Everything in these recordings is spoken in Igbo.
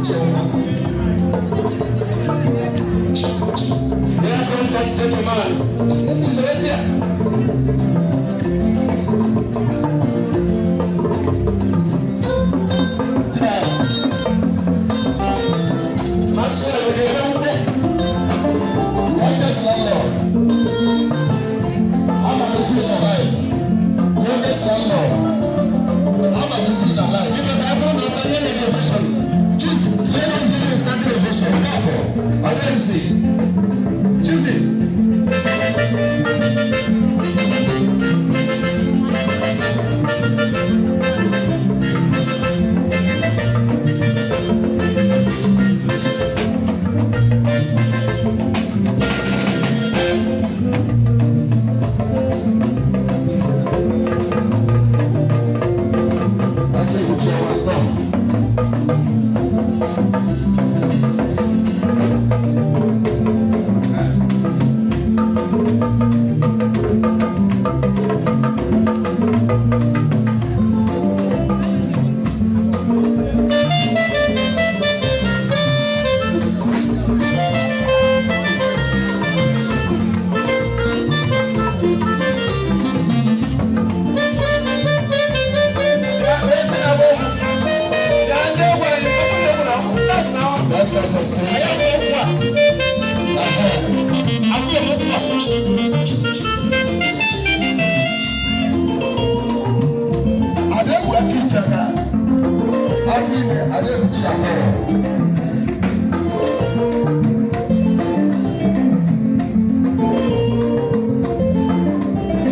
Chioma. There comes that gentleman. Ndị soro ndị a. Maxwell, ị ga-eme nwute? Youngest landlord. Ama m ife na life. Youngest landlord. Ama m ife na life. Biko ka a bụrụ na ọtọ ihe na-eme ovation. Chief, Let us give you a standing ovation. Ọdịnsi. Tuesday. Aka egwu Chioma nnọọ. That's us on stage. Adegwu aka iti aka. Aka ime Adegwu chi aka ya.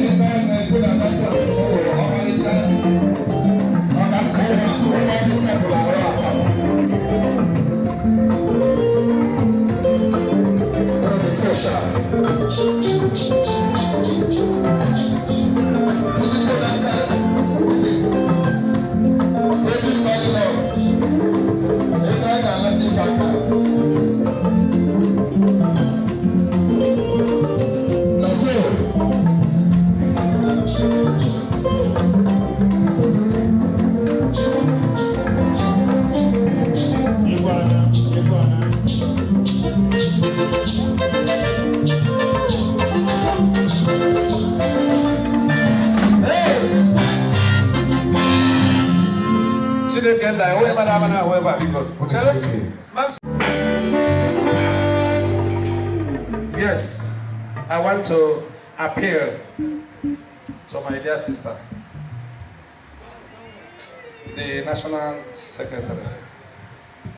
Ime na-ekwu na dancers m bụ ọmarịcha. Ụmụazị sapụrụ arụ asapụ. Beautiful dancers, this is Golden Valley Lodge. Ebe a ga-alachi aka. Na so. Iguana, iguana. Chineke nna ya, onye mara ama na ahụ ebe a biko. Chere. Max. Yes, I want to appeal to my dear sister, the national secretary.